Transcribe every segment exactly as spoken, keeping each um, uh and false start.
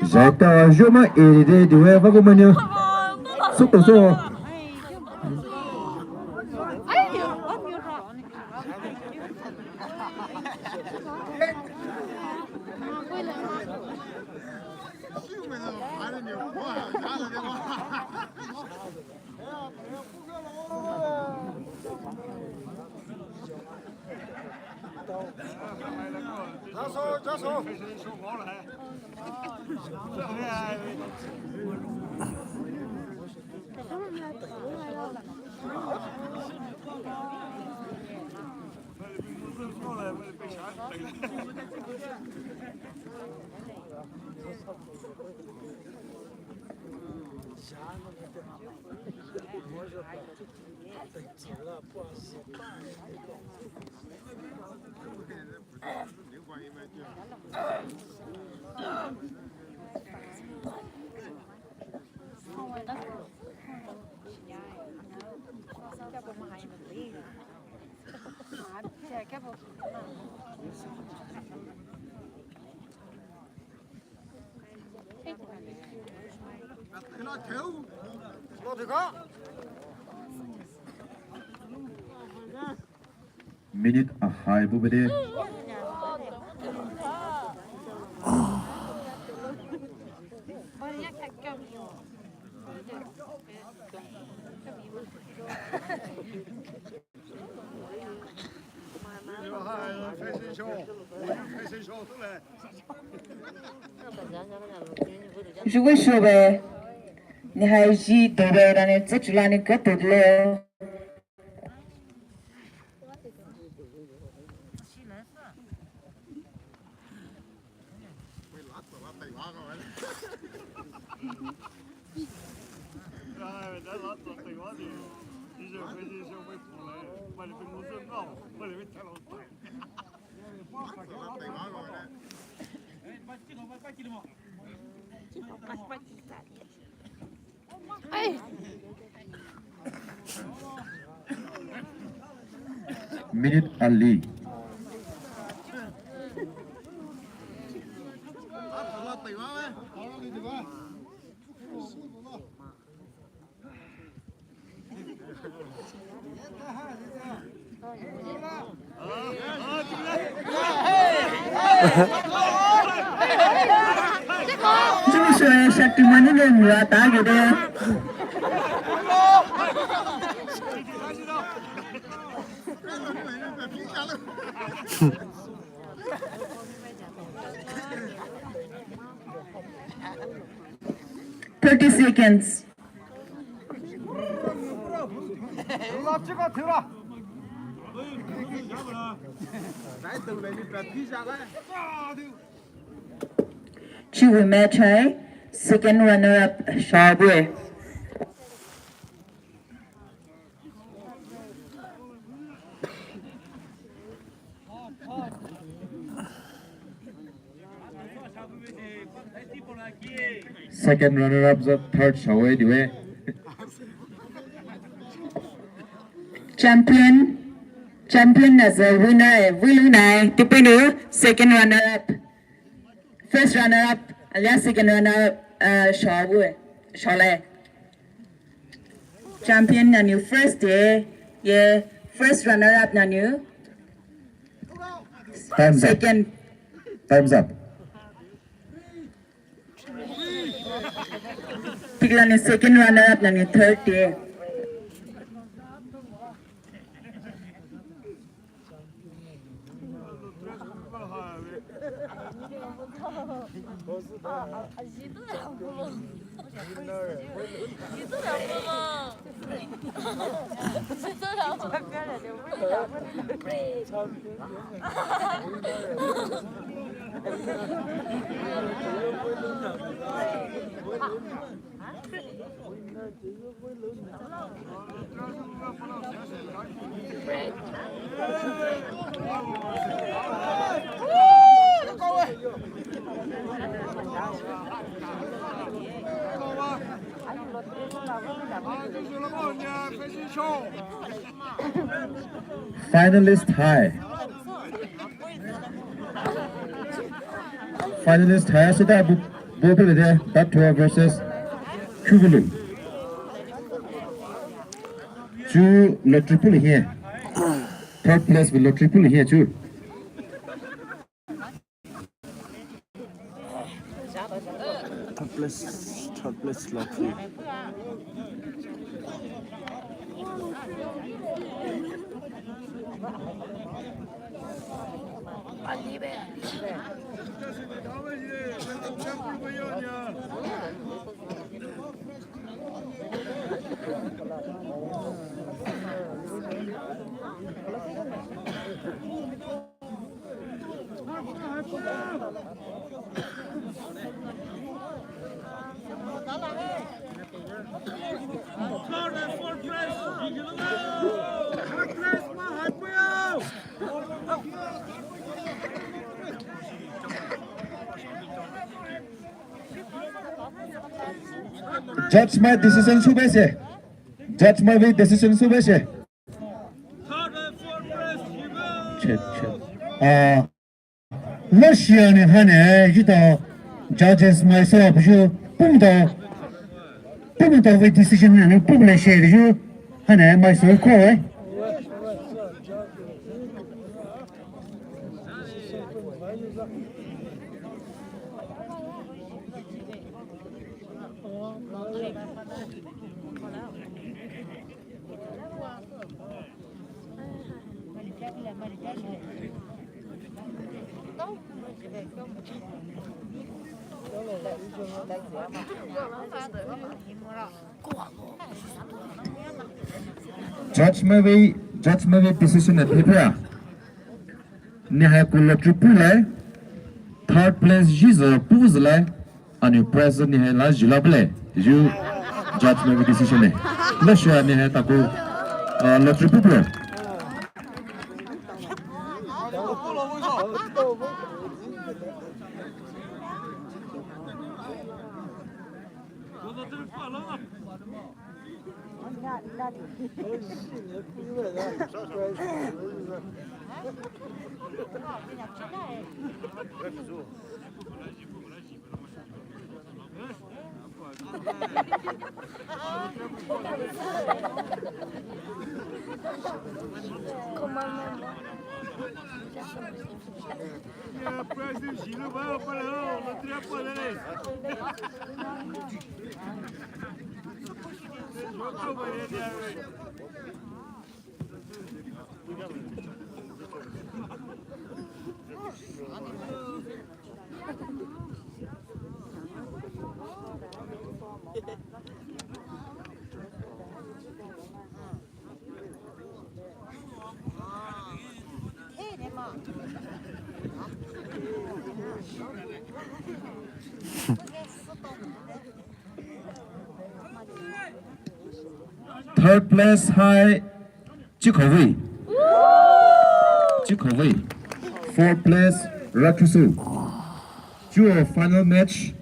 Zata joma ere de diwe vago manu. Suko so. Minute ahai bu bede. Juwe shube, ni hai ji dobe rane tse chula ni kete le. Minute ali. Joshua Shaktimani le mura ta gede. Thirty seconds. Chiwi match hai, second runner up Shabwe. Second runner up zü third Shabwe diwe. Champion, champion na zü winner e, winner nai, tipenu second runner up. First runner up, Alia second runner up, uh, Shawu, Shalai. Champion nanou first te, ye first runner up nanou. Time's up. Second. Time's up. Tikla nanou second runner up nanou third te. Finalist hai. Finalist hai asüta bu, bu pele de, Datua versus Kuvulu. Chu lottery pool hi. Third place vei lottery pool hi chu. Third place, third place lottery. Judge mai decision sube se. Judge mai vei decision sube se. Che, che. Ah, lashia ne hane, jita judges mai sa, pju, pumta, pumta vei decision ne, pum le she, ju, hane, mai sa ko, eh. Judge mai vei, judge mai vei decision ne phepha. Ni hai ku lottery pool lai, third place ji zü pool zü lai, ani prize ni hai la ji la bele, ju judge mai decision ne. La shua ni hai taku, uh, lottery pool. Third place hai Chikhovei. Chikhovei. Fourth place Rakusu. Chuo final match.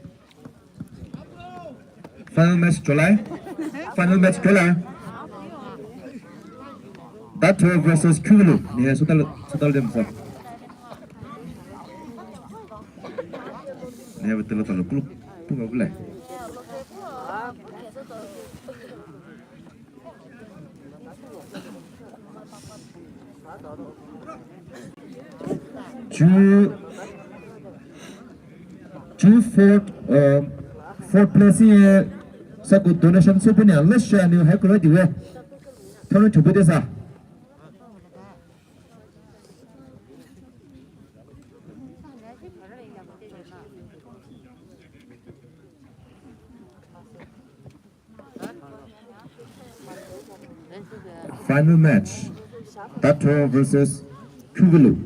Final match cholai. Final match cholai. Dato versus Kuvulu. Ni hai sutal sutal dem sa. Ya, betul lah, kalau peluk, peluk aku lah. Chu, chu fourth, uh, fourth place ye, sa ku donation soupu nia, lesha ni hai kura diwe. Thano chupu de sa. Final match, Dato versus Kuvulu.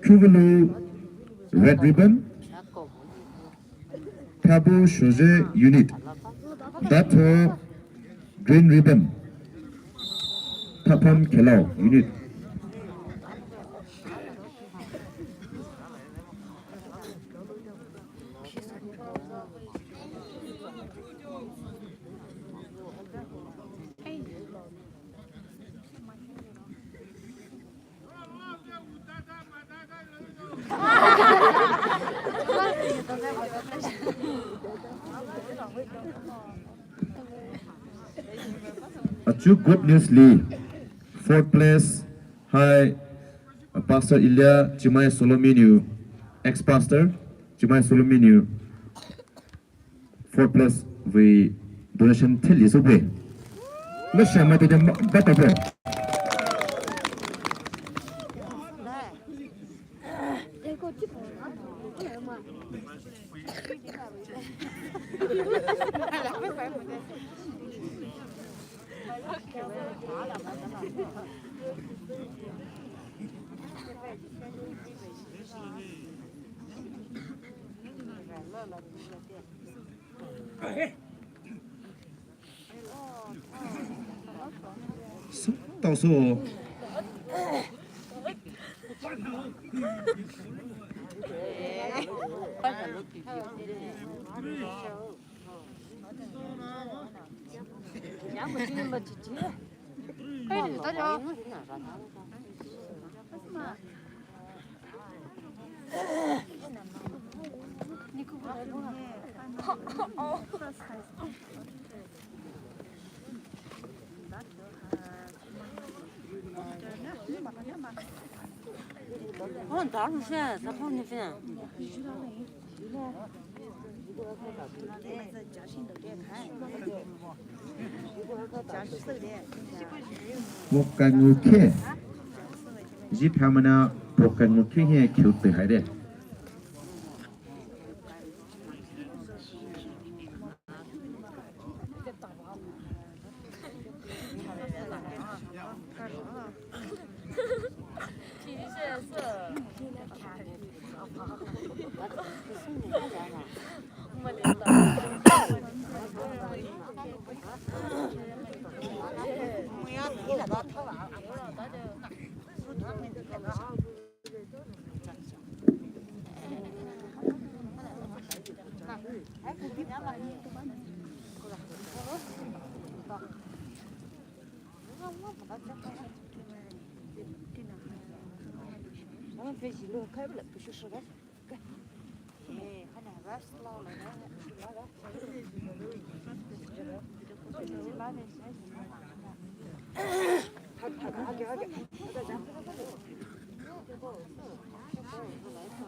Kuvulu, red ribbon. Tabu Shoje unit. Dato green ribbon. Tapam Khelao unit. Achu good news li, fourth place hai, uh, Pastor Ilya Chimai Solomi niu, ex-pastor Chimai Solomi niu, fourth place vei donation theli soupu. Lesha mai te ma, bata pe. Sa, tao so. Prokan ngukhe. Ji phamana prokan ngukhe hi kheu te hai de.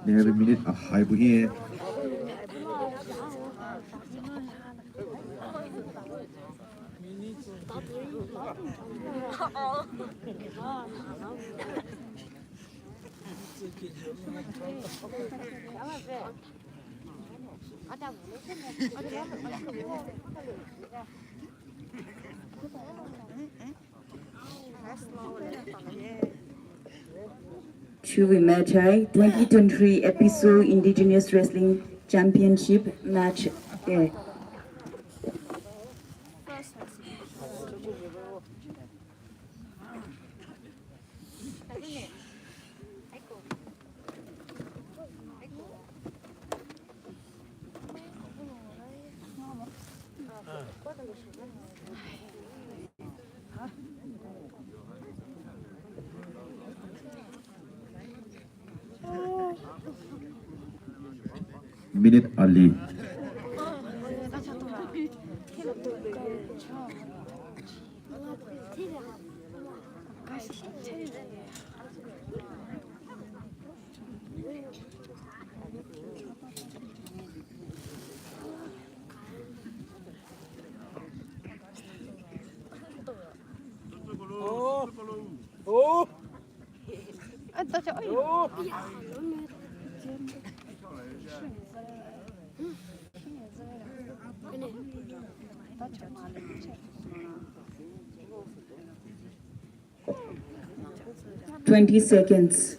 They have a minute a high here. Chuwi Matai, twenty twenty-three Episo Indigenous Wrestling Championship match. Eh. Minute ali. Twenty seconds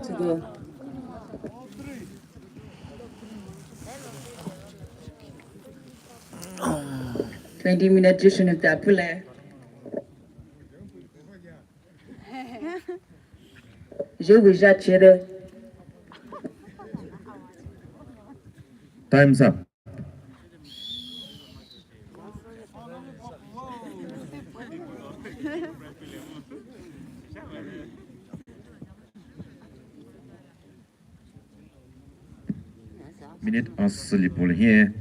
to go. Twenty minute jiu sünü ta pule. Je wi ja chere. Time's up. Minute asüli pole hie.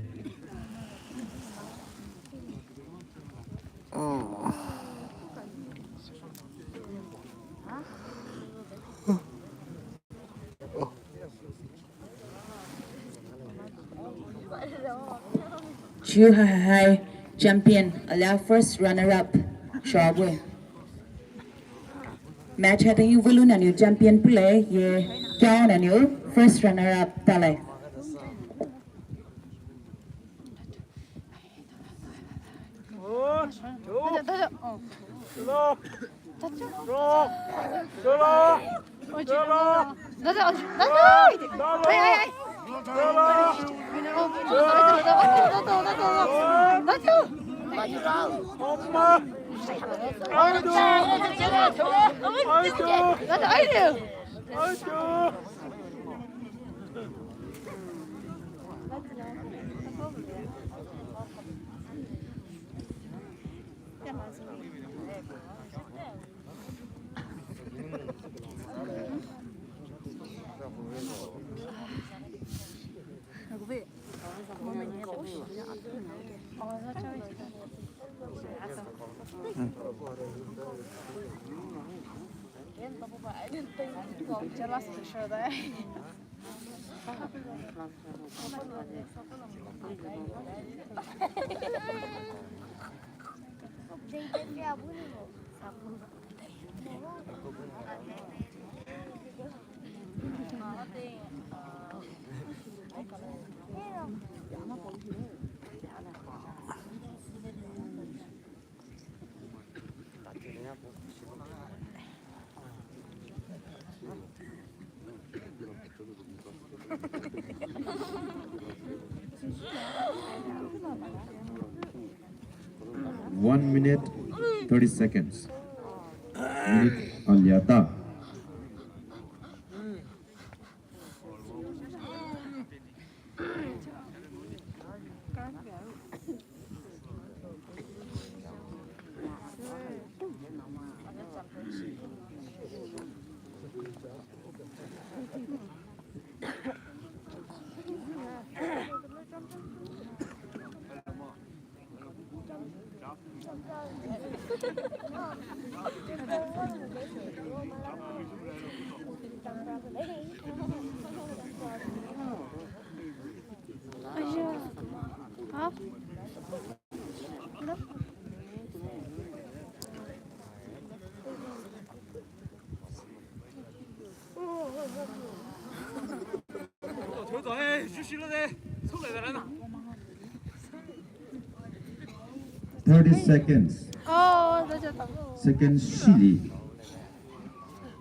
Chuhahai champion alia first runner up shobwe. Match hata yu vulu naniu champion pule ye kau naniu first runner up tale. One minute, thirty seconds. Minute alia ta. Thirty seconds. Second shili.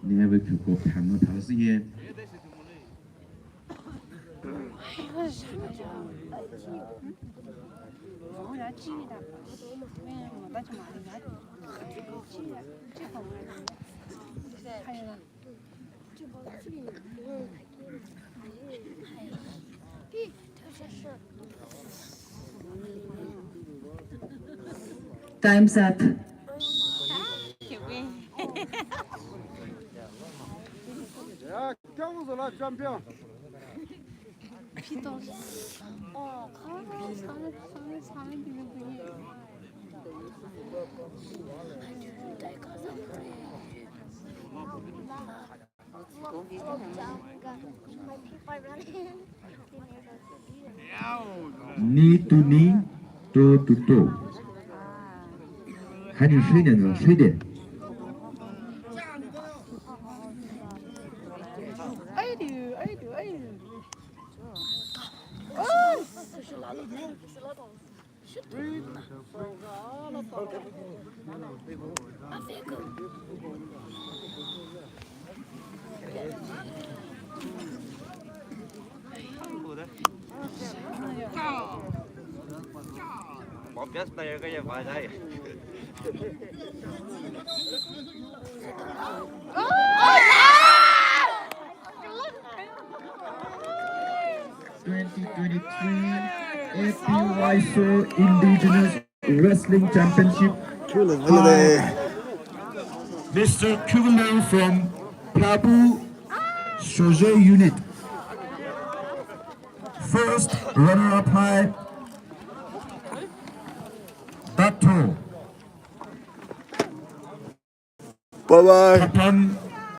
Ni have a few ko phang no thalo si ye. Time's up. Ya, kya wo zola champion. Ni tu ni, to tu to. Hani shine na shide. Twenty twenty-three A P Y S O Indigenous Wrestling Championship. Mister Kuglo from Pyabu Shoje Unit. First runner-up hai Dato. Bye bye. Pathan